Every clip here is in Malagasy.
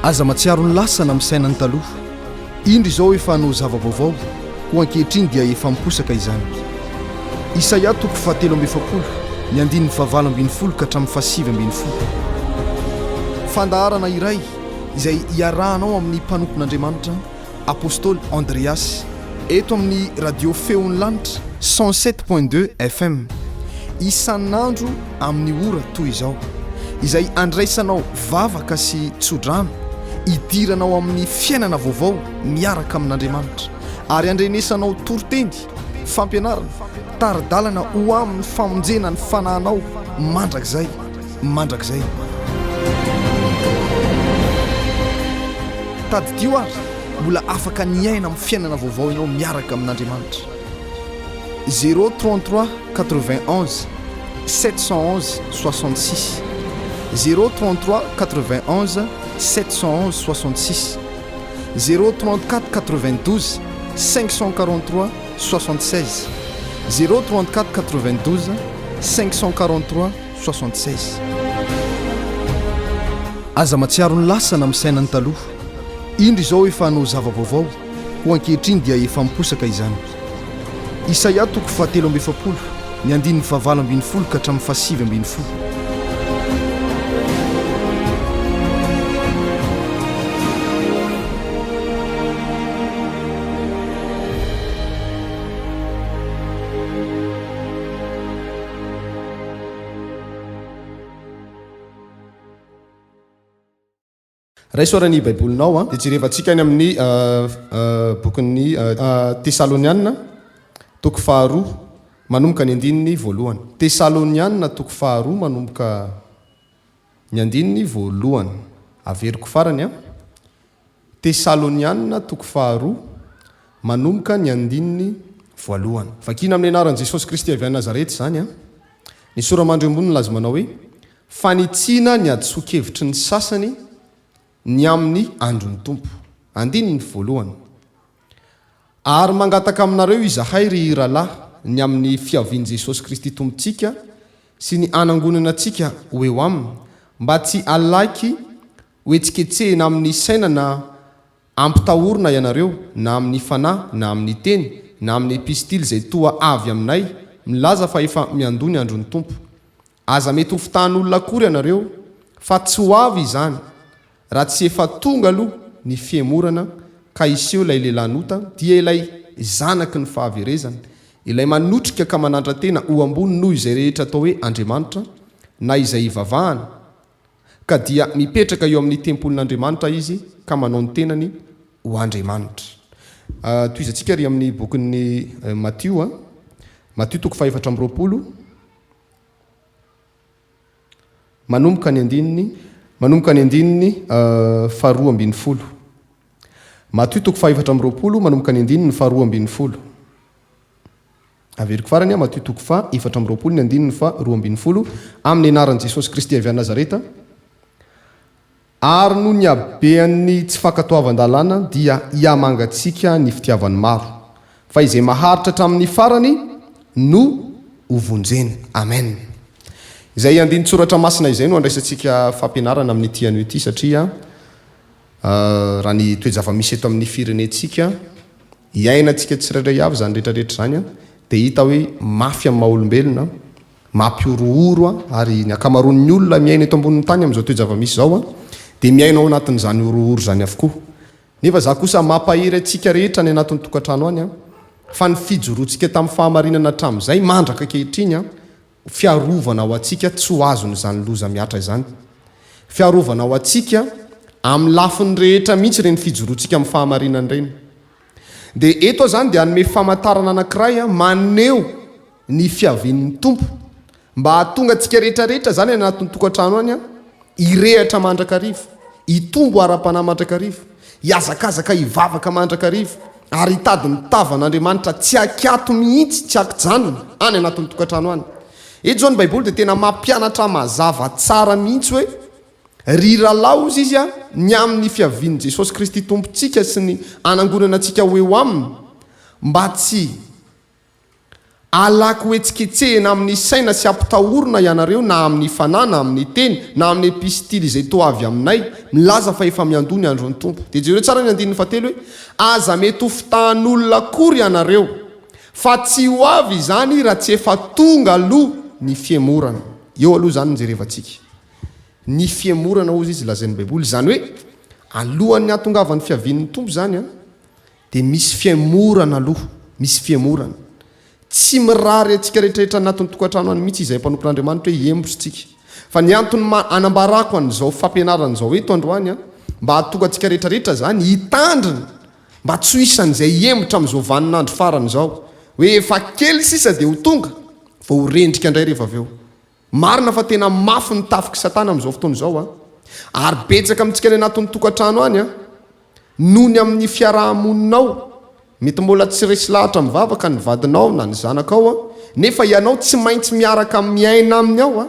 Aza matsiaro ny lasa na misaina ny taloha. Indro izao efa hanao zava-baovao, koa ankehitriny dia efa miposaka izany. Isaia toko fahatelo amby efapolo, ny andininy fahavalo ambin'ny folo ka hatramin'ny fahasivy ambin'ny folo. Fandaharana iray izay iarahanao amin'ny mpanompon'Andriamanitra Apostoly Andreas, eto amin'ny Radio Feon'ny Lanitra 107.2 FM, isan'andro amin'ny ora toy izao, izay andraisanao vavaka sy tsodrano, hidiranao amin'ny fiainana vaovao miaraka amin'Andriamanitra, ary andrenesanao toriteny, fampianarana, tari-dalana ho amin'ny famonjena ny fanahinao mandrakizay mandrakizay. Tadidio ary, mbola afaka niaina amin'ny fiainana vaovao ianao miaraka amin'Andriamanitra. Zéro 33 91 711 66 Zéro 33 91 711 66 Zéro 34 92 543 76 Zéro 34 92 543 76. Aza matsiaro ny lasa na misaina ny taloha. Indro izao efa hanao zava-baovao, koa ankehitriny dia efa miposaka izany. Isaia toko fahatelo amby efapolo, ny andininy fahavalo ambin'ny folo ka hatramin'ny fahasivy ambin'ny folo. Raiso ary ny Baibolinao a. Dia jerevantsika any amin'ny bokin'ny Tesaloniana, toko faharoa, manomboka ny andininy voalohany. Tesaloniana toko faharoa manomboka ny andininy voalohany. Averiko farany a. Tesaloniana toko faharoa manomboka ny andininy voalohany. Vakina amin'ny anaran'i Jesosy Kristy avy any Nazareta izany a. Ny sora-mandry eo ambony milaza manao hoe, Fanitsiana ny hadisoan-kevitry ny sasany ny amin'ny andron'ny Tompo. Andininy voalohany. Ary mangataka aminareo izahay, ry rahalahy, ny amin'ny fiavian'i Jesosy Kristy Tompontsika sy ny hanangonana antsika ho eo Aminy, mba tsy halaky hohetsiketsehina amin'ny saina na ampitahorina ianareo, na amin'ny fanahy, na amin'ny teny, na amin'ny epistily izay toa avy aminay, milaza fa efa miandoha ny andron'ny Tompo. Aza mety ho fitahan'olona akory ianareo, fa tsy ho avy izany, raha tsy efa tonga aloha ny fihemorana ka hiseho ilay lehilahin'ota, dia ilay zanaky ny fahaverezana, ilay manotrika ka manandra-tena ho ambony noho izay rehetra atao hoe Andriamanitra, na izay ivavahana, ka dia mipetraka eo amin'ny tempolin'Andriamanitra izy ka manao ny tenany ho Andriamanitra. Tohizantsika ary amin'ny bokin'ny Matio, Matio toko faha-24. Manomboka ny andininy Manomboka ny andininy faharoa ambin'ny folo. Matio toko faha-24 manomboka ny andininy faharoa ambin'ny folo. Averiko farany, Matio toko faha-24 ny andininy faharoa ambin'ny folo, amin'ny anaran'i Jesosy Kristy avy any Nazareta. Ary noho ny habean'ny tsy fankatoavan-dalàna dia hihamangatsiaka ny fitiavan'ny maro, fa izay maharitra hatramin'ny farany no hovonjena. Amen. Izay andinin-tsoratra masina izay no andraisantsika fampianarana amin'ity anio ity satria raha ny toe-java-misy eto amin'ny firenentsika, iainantsika tsirairay avy izany rehetrarehetra izany dia hita hoe mafy amin'ny maha-olombelona, Mampihorohoro ary ny ankamaroan'ny olona miaina eto ambonin'ny tany amin'izao toe-java-misy izao dia miaina ao anatin'izany horohoro izany avokoa. Nefa izaho kosa mampahery antsika rehetra any anatin'ny tokantrano any fa ny fijoroantsika tamin'ny fahamarinana hatramin'izay mandraka ankehitriny fiarovana ho antsika tsy ho azon'izany loza mihatra izany. Fiarovana ho antsika amin'ny lafiny rehetra mihitsy ireny fijoroantsika amin'ny fahamarinana ireny. Dia eto aho izany dia hanome famantarana anankiray maneho ny fiavian'ny Tompo, mba hahatonga antsika rehetra rehetra izany any anatin'ny tokantrano any hirehatra mandrakariva, hitombo ara-panahy mandrakariva, hihazakazaka hivavaka mandrakariva, ary hitady ny tavan'Andriamanitra tsy ankiato mihitsy, tsy ankijanona any anatin'ny tokantrano any. Eto izao ny Baiboly dia tena mampianatra mazava tsara mihitsy hoe, Ry rahalahy, hozy izy, ny amin'ny fiavian'i Jesosy Kristy Tompontsika sy ny hanangonana antsika ho eo Aminy, mba tsy. Alako hohetsiketsehina amin'ny saina sy ampitahorina ianareo na amin'ny fanahy na amin'ny teny na amin'ny epistily izay toa avy aminay, milaza fa efa miandoha ny andron'ny Tompo. Dia jereo tsara ny andininy fahatelo hoe, Aza mety ho fitahan'olona akory ianareo, fa tsy ho avy izany raha tsy efa tonga aloha ny fihemorana. Eo aloha izany no jerevantsika. Ny fihemorana hozy izy lazain'ny Baiboly. Izany hoe alohan'ny hahatongavan'ny fiavian'ny Tompo izany an, dia misy fihemorana aloha, misy fihemorana. Tsy mirary antsika rehetrarehetra anatin'ny tokantrano any mihitsy izahay mpanompon'Andriamanitra hoe hihemotra isika. Fa ny antony ma anambarako an'izao fampianarana izao eto androany an, mba hahatonga antsika rehetrarehetra izany hitandrina mba tsy ho isan'izay hihemotra amin'izao vaninandro farany izao, hoe efa kely sisa dia ho tonga vao ho rendrika indray rehefa avy eo. Marina fa tena mafy ny tafik'i Satana amin'izao fotoana izao an! Ary betsaka amintsika any anatin'ny tokantrano any an, noho ny amin'ny fiaraha-monina ao, mety mbola tsy resy lahatra mivavaka ny vadinao na ny zanakao an, nefa ianao tsy maintsy miaraka miaina aminy ao an,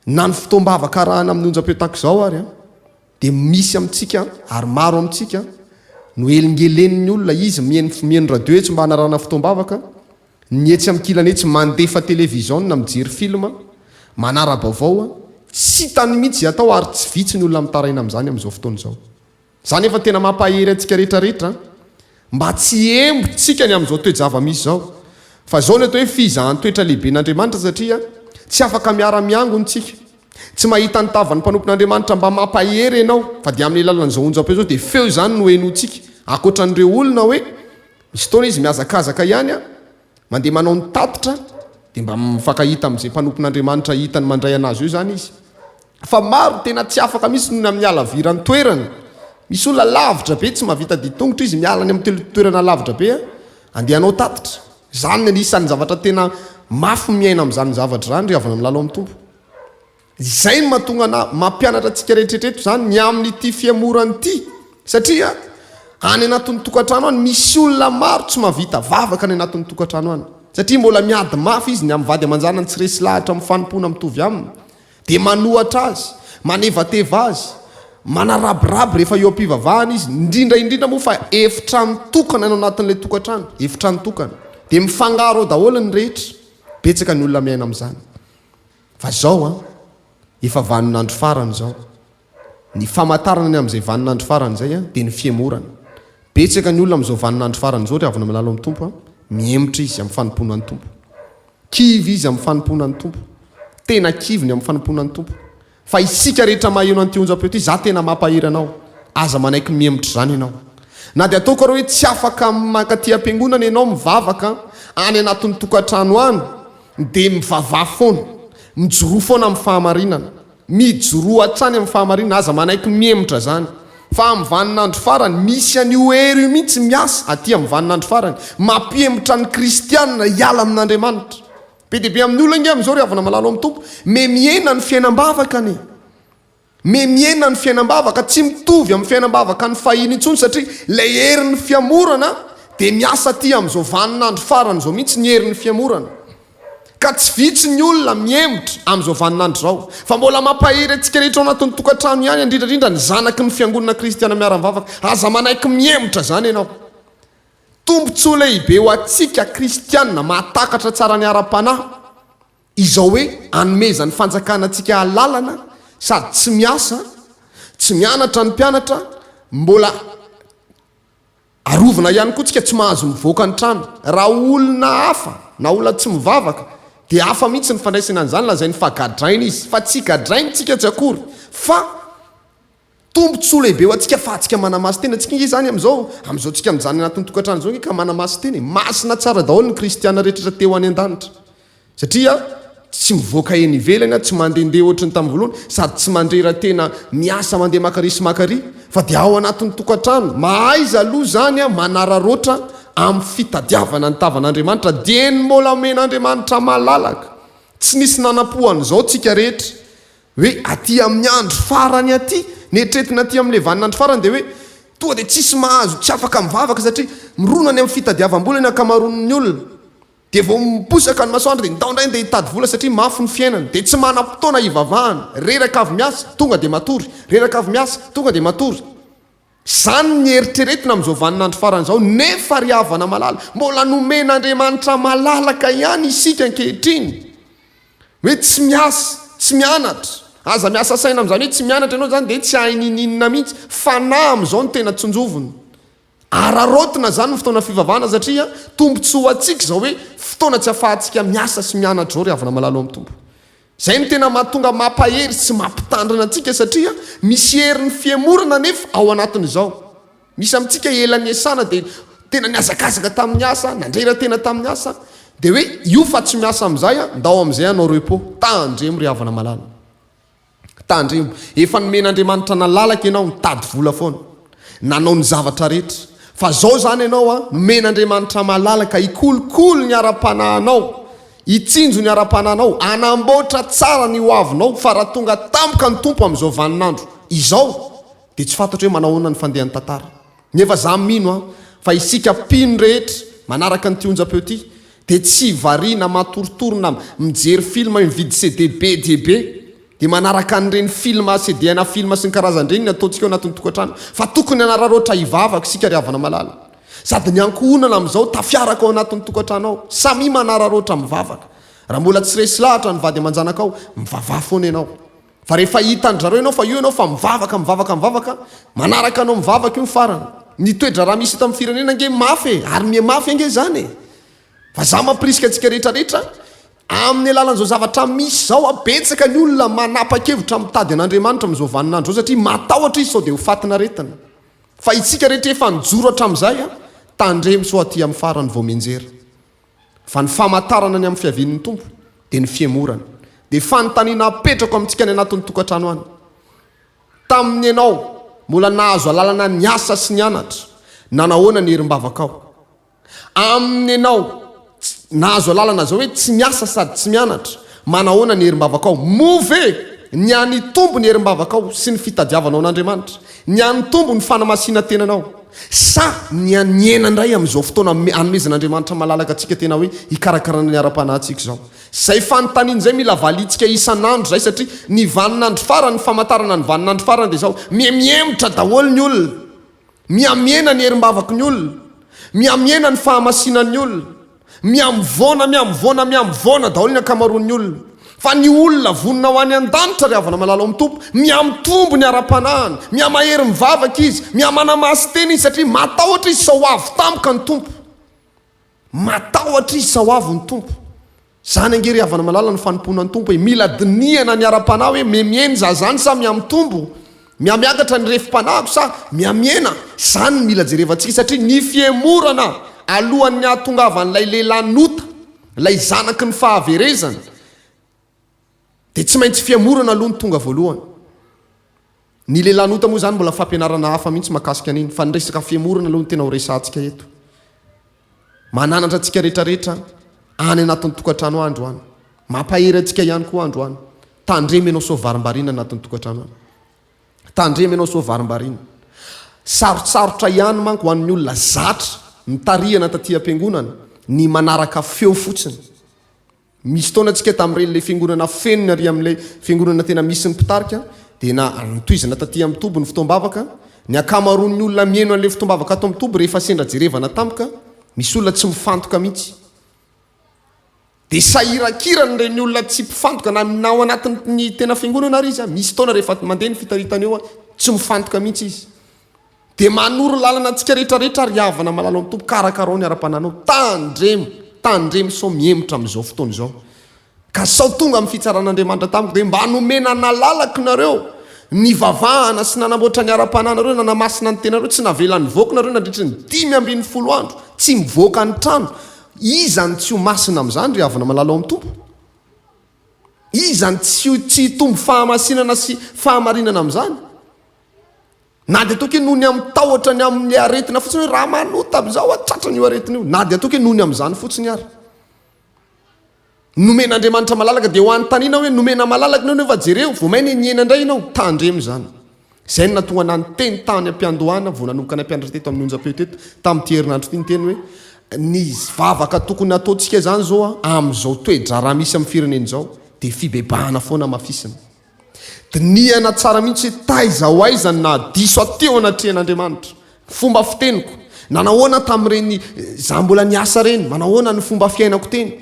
na ny fotoam-bavaka arahana amin'ny onjam-peo tahaka izao ary an, dia misy amintsika ary maro amintsika no helingelenin'ny olona, izy mihaino mihaino radio etsy mba hanarahana fotoam-bavaka, Ny etsy ankilany etsy mandefa television na mijery film, manara-baovao, tsy hitany mihitsy izay atao ary tsy vitsy ny olona mitaraina amin'izany amin'izao fotoana izao. Izany efa tena mampahery antsika rehetra rehetra mba tsy hihembotsika ny amin'izao toe-java-misy izao. Fa izao ny atao hoe fizahan-toetra lehiben'Andriamanitra satria tsy afaka miara-miangona isika. Tsy mahita ny tavan'ny mpanompon'Andriamanitra mba mampahery ianao fa dia amin'ny alalan'izao onjam-peo izao dia feo izany no henointsika ankoatran'ireo olona hoe Misy fotoana izy mihazakazaka ihany an, mandeha manao ny tatitra dia mba mifankahita amin'izay mpanompon'Andriamanitra hitany mandray an'azy eo izany izy. Fa maro tena tsy afaka mihitsy noho ny amin'ny halaviran'ny toerana. Misy olona lavitra be tsy mahavita dian-tongotra izy miala any amin'ny toerana lavitra be an, andeha hanao tatitra. Izany ny anisan'ny zavatra tena mafy miaina amin'izany zavatra izany ry havana milalao amin'ny Tompo. Izay no mahatonga anah mampianatra antsika rehetra eto izany ny amin'ity fihemorana ity satria any anatin'ny tokantrano any misy olona maro tsy mahavita vavaka any anatin'ny tokantrano any satria mbola miady mafy izy ny amin'ny vady aman-janany tsy resy lahatra amin'ny fanompoana mitovy aminy dia manohatra azy, manevateva azy, manarabiraby rehefa eo am-pivavahana izy, indrindra indrindra moa fa efitrano tokana no anatin'ilay tokantrano, efitrano tokana dia mifangaro ao daholo ny rehetra, betsaka ny olona miaina amin'izany. Fa zao an, efa vaninandro farany izao. Ny famantarana ny amin'izay vaninandro farany izay an, dia ny fihemorana. Betsaka ny olona amin'izao vaninandro farany izao ry havana malala ao amin'ny Tompo an, mihemotra izy amin'ny fanompoana ny Tompo. Kivy izy amin'ny fanompoana ny Tompo. Tena kivy ny amin'ny fanompoana ny Tompo. Fa isika rehetra maheno an'ity onjam-peo ity, za tena mampahery anao, aza manaiky mihemotra izany ianao. Na dia ataoko ary hoe tsy afaka mankaty am-piangonana ianao mivavaka any anatin'ny tokantrano any, dia mivavaha foana, mijoroa foana amin'ny fahamarinana, mijoroa hatrany amin'ny fahamarinana, aza manaiky mihemotra izany. Fa amin'ny vaninandro farany, misy an'io hery io mihitsy miasa aty amin'ny vaninandro farany, mampihemotra ny kristiana hiala amin'Andriamanitra. Be dia be amin'ny olona ange amin'izao ry havana malala ao amin'ny Tompo, me mihena ny fiainam-bavaka anie. Me mihena ny fiainam-bavaka, tsy mitovy amin'ny fiainam-bavaka ny fahiny intsony satria ilay herin'ny fihamorana dia miasa aty amin'izao vaninandro farany izao mihitsy ny herin'ny fihamorana. Ka tsy vitsy ny olona mihemotra amin'izao vaninandro izao. Fa mbola mampahery antsika rehetra ao anatin'ny tokantrano ihany, indrindra indrindra ny zanaky ny fiangonana kristiana miara-mivavaka. Aza manaiky mihemotra izany ianao. Tombontsoa lehibe ho antsika kristiana mahatakatra tsara ny ara-panahy izao hoe anomezan'ny fanjakana antsika alalana sady tsy miasa, tsy mianatra ny mpianatra, mbola arovana ihany koa tsika tsy mahazo mivoaka ny trano. Raha olona hafa na olona tsy mivavaka dia hafa mihitsy ny fandraisana an'izany, lazainy fa gadraina izy, fa tsy gadraina tsika tsy akory fa Tombontsoa lehibe ho antsika fa antsika manamasin-tena. Antsika ange izany amin'izao, amin'izao tsika mijanona anatin'ny tokantrano izao ange ka manamasin-tena e. Masina tsara daholo ny kristiana rehetra teo any an-danitra. Satria tsy mivoaka eny ivelany, tsy mandehandeha ohatry ny tamin'ny voalohany, sady tsy mandrera-tena miasa mandeha maka ary sy maka ary, fa dia ao anatin'ny tokantrano. Mahaiza aloha izany manararaotra amin'ny fitadiavana ny tavan'Andriamanitra dieny mbola omen'Andriamanitra malalaka. Tsy nisy nanam-po an'izao tsika rehetra. Hoe aty amin'ny andro farany aty, ny eritreretina aty amin'ilay vaninandro farany dia hoe tonga dia tsisy mahazo, tsy afaka mivavaka satria mirona any amin'ny fitadiavam-bola ny ankamaroan'ny olona. Dia vao miposaka ny masoandro dia ndao indray andeha hitady vola satria mafy ny fiainana. Dia tsy manam-potoana hivavahana. Reraka avy miasa, tonga dia matory. Reraka avy miasa, tonga dia matory. Izany ny eritreretina amin'izao vaninandro farany izao, nefa ry havana malala, mbola nomen'Andriamanitra malalaka ihany isika ankehitriny. Hoe tsy miasa, tsy mianatra. Aza miasa saina amin'izany hoe tsy mianatra ianao izany dia tsy hahay ninininona mihitsy. Fanahy amin'izao no tena tsinjovina. Araraotina izany ny fotoana fivavahana satria tombontsoa ho antsika izao hoe fotoana tsy ahafahantsika miasa sy mianatra izao ry havana malala ao amin'ny Tompo. Izay no tena mahatonga mampahery sy mampitandrina antsika satria misy herin'ny fihemorana anefa ao anatin'izao. Misy amintsika ela niasana dia tena nihazakazaka tamin'ny asa, nandrera-tena tamin'ny asa, dia hoe io fa tsy miasa amin'izay an, ndao amin'izay hanao repos. Tandremo ry havana malala. Tandremo. Efa nomen'Andriamanitra nalalaka ianao nitady vola foana. Nanao ny zavatra rehetra. Fa zao zany ianao an, nomen'Andriamanitra malalaka hikolokolo ny ara-panahinao, hitsinjo ny ara-panahinao, hanamboatra tsara ny ho avinao, fa raha tonga tampoka ny Tompo amin'izao vaninandro izao, dia tsy fantatro hoe manao ahoana ny fandehan'ny tantara. Nefa za mino an, fa isika mpino rehetra manaraka an'ity onjam-peo ity dia tsy variana matoritory na mijery film mividy CD be dia be dia manaraka an'ireny film CD ana film sy ny karazany ireny ny ataontsika ao anatin'ny tokantrano fa tokony hanararaotra hivavaka isika ry havana malala. Sady ny ankohonana amin'izao tafiaraka ao anatin'ny tokantrano ao. Samia manararaotra mivavaka. Raha mbola tsy resy lahatra ny vady aman-janakao, mivavaha foana ianao. Fa rehefa hitan-dry zareo ianao fa io ianao fa mivavaka, mivavaka, mivavaka, manaraka anao mivavaka io ny farany. Ny toe-draharaha misy eto amin'ny firenena ange mafy e, ary miha-mafy ange izany e. Fa za mampirisika antsika rehetra rehetra, amin'ny alalan'izao zavatra misy izao a, betsaka ny olona manapa-kevitra mitady an'Andriamanitra amin'izao vaninandro izao satria matahotra izy sao dia ho fatin'aretina. Fa isika rehetra efa nijoro hatramin'izay a, tandremo sao aty amin'ny farany vao mianjera. Fa ny famantarana ny amin'ny fiavian'ny Tompo dia ny fihemorana. Dia fanontaniana apetrako amintsika any anatin'ny tokantrano any. Tamin'ny ianao mbola nahazo alalana niasa sy nianatra, nanahoana ny herim-bavakao? Amin'ny ianao nahazo alalana izao hoe tsy miasa sady tsy mianatra, manahoana ny herim-bavakao? Moa ve nihanitombo ny herim-bavakao sy ny fitadiavanao an'Andriamanitra? Nihanitombo ny fanamasinan-tenanao? Sa nihanihena indray amin'izao fotoana anomezan'Andriamanitra malalaka antsika tena hoe hikarakarana ny ara-panahintsika izao? Izay fanontaniana izay mila valiantsika isan'andro izay satria ny vaninandro farany, ny famantarana ny vaninandro farany dia izao, mihemihemotra daholo ny olona. Mihamihena ny herim-bavaky ny olona. Mihamihena ny fahamasinan'ny olona. Mihamivoana, mihamivoana, mihamivoana daholo ny ankamaroan'ny olona. Fa ny olona vonona ho any an-danitra, ry havana malala ao amin'ny Tompo, mihamitombo ny ara-panahiny, mihamahery mivavaka izy, mihamanamasy-tena izy satria matahotra izy sao ho avy tampoka ny Tompo. Matahotra izy sao avy ny Tompo. Zany ange ry havana malala ny fanompoana ny Tompo e! Mila dinihana ny ara-panahy hoe mihemihena za zany sa mihamitombo? Mihamiakatra ny refim-panahiko sa mihamihena? Zany no mila jerevantsika satria ny fihemorana alohan'ny hahatongavan'ilay lehilahy nota, ilay zanaky ny fahaverezana, dia tsy maintsy fihemorana aloha no tonga voalohany. Ny lehilahy nota moa izany mbola fampianarana hafa mihitsy mahakasika an'iny fa ny resaka fihemorana aloha no tena ho resahantsika eto. Mananatra antsika rehetrarehetra any anatin'ny tokantrano andro any. Mampahery antsika ihany koa andro any. Tandremo ianao sao varimbariana anatin'ny tokantrano any. Tandremo ianao sao varimbariana. Sarotsarotra ihany manko ho an'ny olona zatra nitarihana taty am-piangonana ny manaraka feo fotsiny. Misy taona tsika tamin'ireny ilay fiangonana feno ny ary amin'ilay fiangonana tena misy ny mpitarika dia na notohizana taty amin'ny toby ny fotoam-bavaka, ny ankamaroan'ny olona mihaino an'ilay fotoam-bavaka ato amin'ny toby rehefa sendra jerevana tampoka, misy olona tsy mifantoka mihitsy. Dia sahirankirana ireny olona tsy mpifantoka na na ao anatin'ny tena fiangonana ary izy, misy taona rehefa mandeha ny fitaritana eo tsy mifantoka mihitsy izy. Dia manoro lalana antsika rehetra rehetra ry havana malala ao amin'ny Tompo, karakarao ny ara-panahinao, tandremo, tandremo sao mihemotra amin'izao fotoana izao. Ka sao tonga amin'ny fitsaran'Andriamanitra tamiko dia mba nomena nalalako nareo, nivavahana sy nanamboatra ny ara-panahinareo, nanamasina ny tenareo, tsy navela nivoaka nareo nandritry ny 15 andro, tsy mivoaka ny trano. Iza no tsy ho masina amin'izany ry havana malala ao amin'ny Tompo? Iza no tsy tsy hitombo fahamasinana sy fahamarinana amin'izany? Na dia ataoko hoe noho ny amin'ny tahotra ny amin'ny aretina fotsiny hoe raha manota amin'izao aho tratran'io aretina io. Na dia ataoko hoe noho ny amin'izany fotsiny ary. Nomen'Andriamanitra malalaka dia ho anontaniana hoe nomena malalaka ianao nefa jereo vao may nihena indray ianao. Tandremo izany. Izay no nahatonga anah niteny tany am-piandohana vao nanomboka nampianatra teto amin'ny onjam-peo teto tamin'ity herinandro ity niteny hoe ny vavaka tokony hataontsika izany izao amin'izao toe-draharaha misy amin'ny firenena izao dia fibebahana foana hamafisina. Dinihana tsara mihitsy hoe taiza ho aiza no nahadiso ahy teo anatrehan'Andriamanitra. Ny fomba fiteniko, nanahoana tamin'ireny izaho mbola niasa ireny, manahoana ny fomba fiainako teny,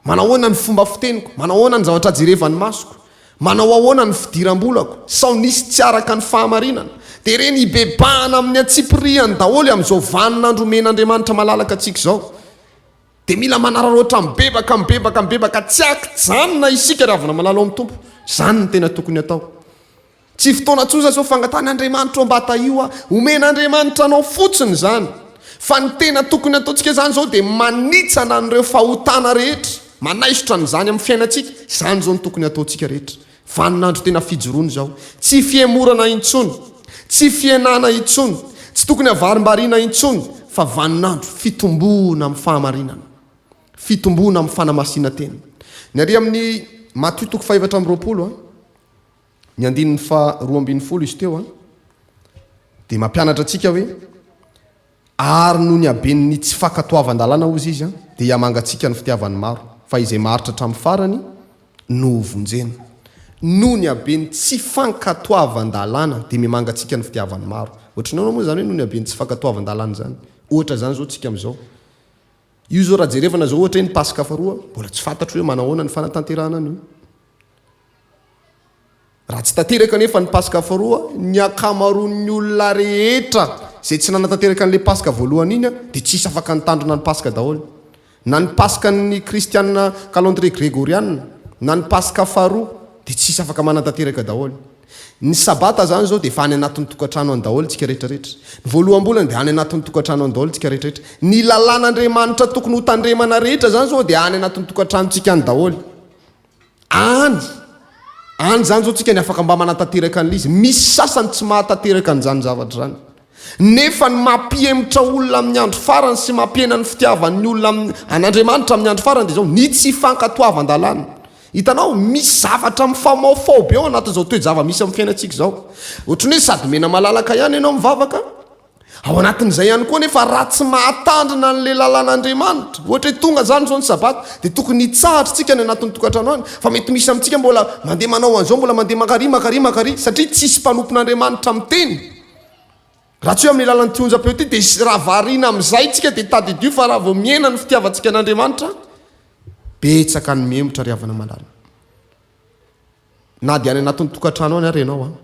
manahoana ny fomba fiteniko, manahoana ny zavatra jerevan'ny masoko, manao ahoana ny fidiram-bolako, sao nisy tsy araka ny fahamarinana. Dia ireny hibebahana amin'ny antsipirihany daholo amin'izao vaninandro omen'Andriamanitra malalaka antsika izao. Dia mila manararaotra mibebaka, mibebaka, mibebaka tsy ankijanona isika ry havana malala ao amin'ny Tompo. Izany no tena tokony atao. Tsy fotoana tsosa izao fangatahana Andriamanitra ô mba tahio aho. Omen'Andriamanitra anao fotsiny izany. Fa ny tena tokony ataontsika izany izao dia manitsana an'ireo fahotana rehetra, manaisotra an'izany amin'ny fiainantsika. Izany izao no tokony ataontsika rehetra. Vaninandro tena fijoroana izao. Tsy fihemorana intsony. Tsy fihenana intsony. Tsy tokony havarimbariana intsony fa vaninandro fitomboana amin'ny fahamarinana. Fitomboana amin'ny fanamasinan-tena. Ny ary amin'ny Matio toko fahefatra amby 20, ny andininy faha 12 izy teo dia mampianatra antsika hoe Ary noho ny haben'ny tsy fankatoavan-dalàna, hozy izy, dia hihamangatsiaka ny fitiavan'ny maro, fa izay maharitra hatramin'ny farany no hovonjena. Noho ny haben'ny tsy fankatoavan-dalàna, dia mihamangatsiaka ny fitiavan'ny maro. Ohatran'ny ahoana moa izany hoe noho ny haben'ny tsy fankatoavan-dalàna izany? Ohatra izany izao tsika amin'izao. Io izao raha jerevana izao ohatra hoe ny Paska faharoa, mbola tsy fantatro hoe manahoana ny fanatanterahana an'io. Raha tsy tanteraka anefa ny Paska faharoa, ny ankamaroan'ny olona rehetra izay tsy nanatanteraka an'ilay Paska voalohany iny dia tsy hisy afaka nitandrina ny Paska daholo. Na ny Paskan'ny kristiana calendrier gregoriana, na ny Paska faharoa dia tsy hisy afaka manatanteraka daholo. Ny Sabata izany izao dia efa any anatin'ny tokantrano any daholo tsika rehetra rehetra. Ny voaloham-bolana dia any anatin'ny tokantrano any daholo tsika rehetra rehetra. Ny lalàn'Andriamanitra tokony hotandremana rehetra izany izao dia any anatin'ny tokantranontsika any daholo. Any! Any izany izao tsika ny afaka mba manatanteraka an'ilay izy. Misy sasany tsy mahatanteraka an'izany zavatra izany. Nefa ny mampihemotra olona amin'ny andro farany sy mampihena ny fitiavan'ny olona amin'ny, an'Andriamanitra amin'ny andro farany dia izao, ny tsy fankatoavan-dalàna. Hitanao, misy zavatra mifamaofao be ao anatin'izao toe-java-misy amin'ny fiainantsika izao. Ohatran'ny hoe sady mena malalaka ihany ianao mivavaka, Ao anatin'izay ihany koa anefa raha tsy mahatandrina an'ilay lalàn'Andriamanitra, ohatra hoe tonga izany izao ny sabata, dia tokony hitsahatra isika any anatin'ny tokantrano any, fa mety misy amintsika mbola mandeha manao an'izao, mbola mandeha mankary, mankary, mankary, satria tsisy mpanompon'Andriamanitra miteny. Raha tsy hoe amin'ny alalan'ity onjam-peo ity, dia raha variana amin'izay isika dia tadidio fa raha vao mihena ny fitiavantsika an'Andriamanitra, betsaka ny mihemotra ry havana malala. Na dia any anatin'ny tokantrano any ary ianao an,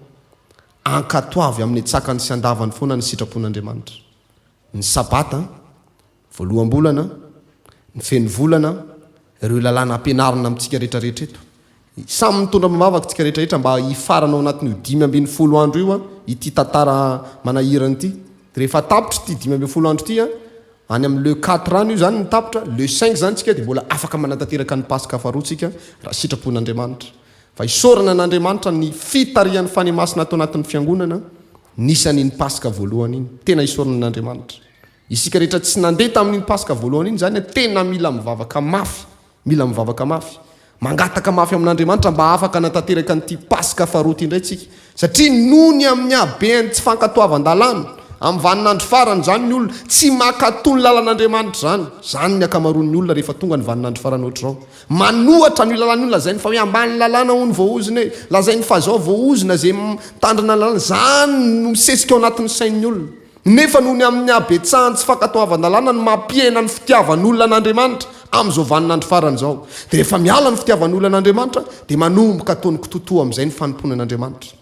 ankatoavy amin'ny antsakany sy andavany foana ny sitrapon'Andriamanitra. Ny Sabata, voaloham-bolana, ny feno volana, ireo lalàna ampianarina amintsika rehetra rehetra eto. Samy mitondra amam-bavaka isika rehetra rehetra mba hifarana ao anatin'io 15 andro io ity tantara manahirana ity. Rehefa tapitra ity 15 andro ity an, any amin'ny le quatre any io izany no tapitra, le cinq izany tsika dia mbola afaka manatanteraka ny Paska faharoa tsika raha sitrapon'Andriamanitra. Fa isaorana an'Andriamanitra ny fitarihan'ny Fanahy Masina ato anatin'ny Fiangonana nisy an'iny Paska voalohany iny. Tena isaorana an'Andriamanitra. Isika rehetra tsy nandeha tamin'iny Paska voalohany iny izany tena mila mivavaka mafy. Mila mivavaka mafy. Mangataka mafy amin'Andriamanitra mba afaka hanatanteraka an'ity Paska faharoa ity indray tsika. Satria noho ny amin'ny haben'ny tsy fankatoavan-dalàna, amin'ny vaninandro farany izany ny olona, tsy mankatò ny lalan'Andriamanitra izany. Izany ny ankamaroan'ny olona rehefa tonga ny vaninandro farany ohatr'izao. Manohatra an'io lalàna io, lazainy fa hoe ambany lalàna hono voaozona e, lazainy fa izao voaozona izay mitandrina ny lalàna. Izany no misesika ao anatin'ny sain'ny olona. Nefa noho ny amin'ny habetsahan'ny tsy fankatoavan-dalàna no mampihena ny fitiavan'olona an'Andriamanitra amin'izao vaninandro farany izao. Dia rehefa miala ny fitiavan'olona an'Andriamanitra, dia manomboka ataony kitotoa amin'izay ny fanompoana an'Andriamanitra.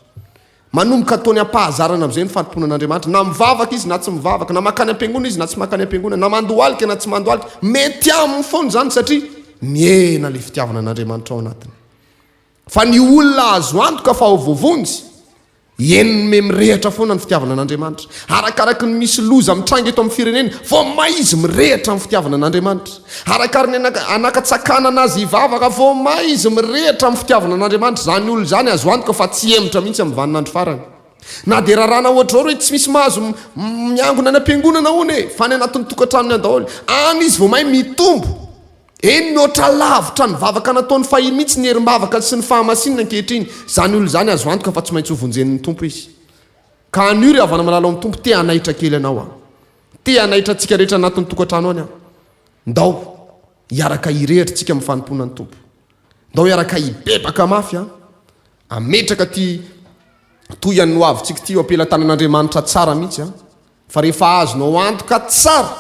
Manomboka ataony am-pahazarana amin'izay ny fanompoana an'Andriamanitra. Na mivavaka izy na tsy mivavaka, na mankany am-piangonana izy na tsy mankany am-piangonana, na mandohalika na tsy mandohalika, mety aminy foana izany satria mihena ilay fitiavana an'Andriamanitra ao anatiny. Fa ny olona azo antoka fa ho voavonjy, henony me mirehatra foana ny fitiavana an'Andriamanitra. Arakaraky ny misy loza mitranga eto amin'ny firenena, vao may izy mirehatra amin'ny fitiavana an'Andriamanitra. Arakary ny anakatsakanana azy hivavaka, vao may izy mirehatra amin'ny fitiavana an'Andriamanitra. Izany olona izany azo antoka fa tsy hihemotra mihitsy amin'ny vaninandro farany. Na dia raràna ohatr'izao ry hoe tsy misy mahazo miangona any am-piangonana hono e, fa any anatin'ny tokantranony any daholo. Any izy vao may mitombo. Eny, mihoatra lavitra ny vavaka nataony fahiny mihitsy ny herim-bavaka sy ny fahamasinana ankehitriny. Izany olona izany azo antoka fa tsy maintsy ho vonjen'ny Tompo izy. Ka anio ry havana malala ao amin'ny Tompo, te hanaitra kely anao aho. Te hanaitra antsika rehetra anatin'ny tokantrano any aho. Ndao hiaraka hirehitra isika amin'ny fanompoana ny Tompo. Ndao hiaraka hibebaka mafy an. Ametraka ity toy an'ny hoavintsika ity eo am-pelatanan'Andriamanitra tsara mihitsy an. Fa rehefa azonao antoka tsara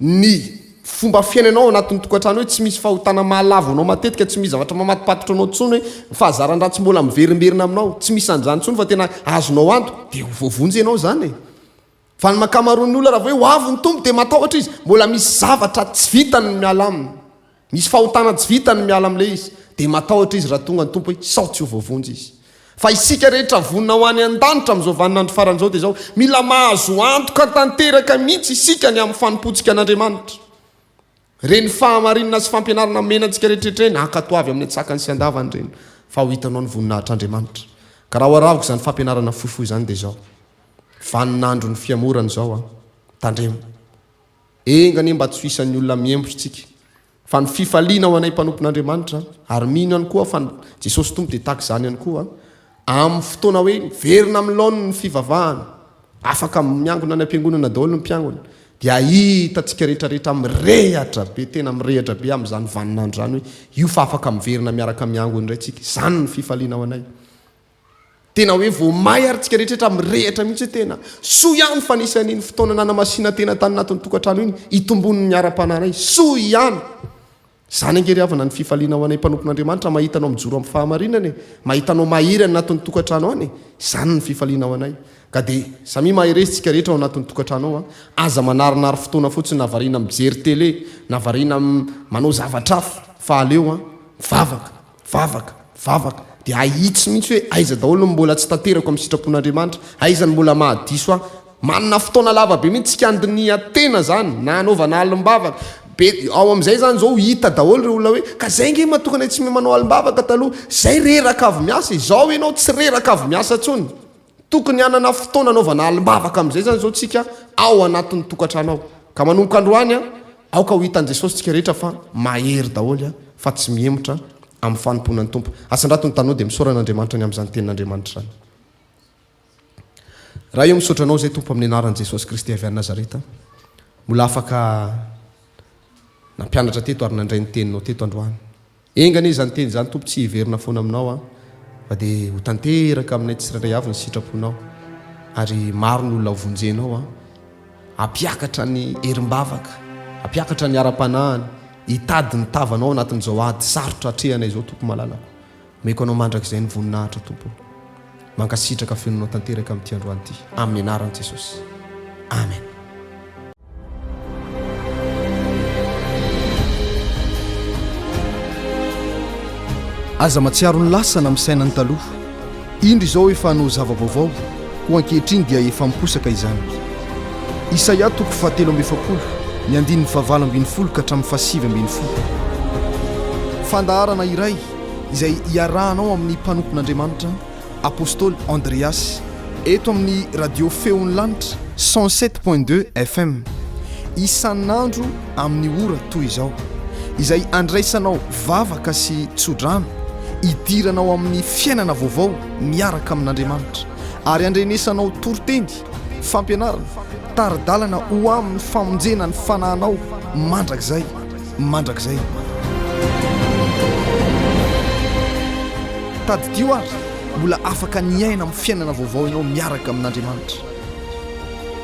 ny fomba fiainanao ao anatin'ny tokantrano hoe tsy misy fahotana mahalavo anao matetika, tsy misy zavatra mamatipatitra anao intsony hoe ny fahazaran-dratsy mbola miverimberina aminao, tsy misy an'izany intsony fa tena azonao antoka, dia ho voavonjy ianao izany e. Fa ny ankamaroan'ny olona raha vao hoe ho avy ny Tompo dia matahotra izy, mbola misy zavatra tsy vitany ny miala aminy. Misy fahotana tsy vitany ny miala amin'ilay izy, dia matahotra izy raha tonga ny Tompo hoe sao tsy ho voavonjy izy. Fa isika rehetra vonona ho any an-danitra amin'izao vaninandro farany izao dia izao, mila mahazo antoka tanteraka mihitsy isika ny amin'ny fanompoantsika an'Andriamanitra. Ireny fahamarinana sy fampianarana omena antsika rehetra ireny, ankatoavy amin'ny antsakany sy andavany ireny, fa ho hitanao ny voninahitr'Andriamanitra. Ka raha ho arahiko izany fampianarana fohifohy izany dia izao, vaninandron'ny fihamorana izao an, tandremo. Enga anie mba tsy ho isan'ny olona mihemotra isika, fa ny fifaliana ho anay mpanompon'Andriamanitra, ary mino ihany koa aho fa Jesosy Tompo dia tahaka izany ihany koa, amin'ny fotoana hoe miverina amin'ny laoniny ny fivavahana, afaka miangona any am-piangonana daholo ny mpiangona, dia hitantsika rehetra rehetra mirehatra be, tena mirehatra be amin'izany vaninandro izany hoe io fa afaka miverina miaraka miangona indray tsika, izany ny fifaliana ho anay. Tena hoe vao may ary tsika rehetra mirehitra mihitsy hoe tena soa ihany fa nisy an'iny fotoana nanamasinan-tena tany anatin'ny tokantrano iny hitomboan'ny ara-panahinay. Soa ihany! Izany ange ry havana ny fifaliana ho anay mpanompon'Andriamanitra mahita anao mijoro amin'ny fahamarinana e! Mahita anao mahery any anatin'ny tokantrano any e! Izany ny fifaliana ho anay. Ka dia samia mahereza tsika rehetra ao anatin'ny tokantrano ao a! Aza manarinary fotoana fotsiny na variana mijery télé na variana manao zavatra hafa fa aleo a! Mivavaka! Vavaka, vavaka, dia ahitsy mihitsy hoe aiza daholo no mbola tsy tanterako amin'ny sitrapon'Andriamanitra, aiza no mbola mahadiso ahy. Manana fotoana lava be mihitsy tsika handinihan-tena zany, na hanaovana alim-bavaka. Be, ao amin'izay zany zao hita daholo ireo olona hoe ka zay nge mahatonga anay tsy mahay manao alim-bavaka taloha, zay reraka avy miasa e, zao ianao tsy reraka avy miasa intsony. Tokony hanana fotoana anaovana alim-bavaka amin'izay izany izao tsika ao anatin'ny tokantrano ao. Ka manomboka androany an, aoka ho hitan'i Jesosy tsika rehetra fa mahery daholo an, fa tsy mihemotra amin'ny fanompoana ny Tompo. Asandrato ny tanao dia misaora an'Andriamanitra ny amin'izany tenin'Andriamanitra izany. Ray ô misaotra anao izay Tompo amin'ny anaran'i Jesosy Kristy avy any Nazareta. Mbola afaka nampianatra teto ary nandray ny teninao teto androany. Enga anie izany teny izany Tompo tsy hiverina foana aminao an, fa dia ho tanteraka aminay tsirairay avy ny sitraponao, ary maro ny olona ho vonjenao an, hampiakatra ny herim-bavaka, hampiakatra ny ara-panahiny, hitady ny tavanao anatin'izao ady sarotra atrehanay izao Tompo malalako. Omeko anao mandrakizay ny voninahitra Tompo o. Mankasitraka fenonao tanteraka amin'ity androany ity, amin'ny anaran'i Jesosy. Amen. Aza matsiaro ny lasa na misaina ny taloha. Indro izao efa hanao zava-baovao, koa ankehitriny dia efa miposaka izany. Isaia toko fahatelo amby 40, ny andininy fahavalo ambin'ny folo ka hatramin'ny fahasivy ambin'ny folo. Fandaharana iray izay iarahanao amin'ny mpanompon'Andriamanitra Apostoly Andreas eto amin'ny Radio Feon'ny Lanitra 107.2 FM isan'andro amin'ny ora toy izao, izay andraisanao vavaka sy tsodrano, idiranao amin'ny fiainana vaovao miaraka amin'Andriamanitra, ary andrenesanao toriteny, fampianarana, tari-dalana ho amin'ny famonjena ny fanahinao mandrakizay mandrakizay. Tadidio ary, mbola afaka niaina amin'ny fiainana vaovao ianao miaraka amin'Andriamanitra.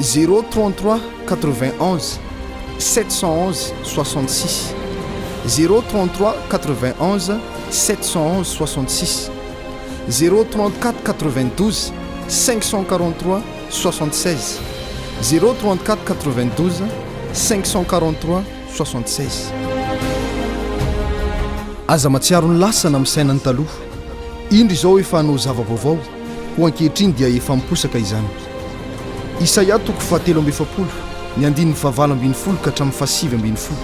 0 33 91 711 66 0 33 91 711 66 0 34 92 543 76 0 34 92 543 76. Aza matsiaro ny lasa na misaina ny taloha. Indro izao efa hanao zava-baovao, koa ankehitriny dia efa miposaka izany. Isaia toko fahatelo amby 40, ny andininy fahavalo ambin'ny folo ka hatramin'ny fahasivy ambin'ny folo.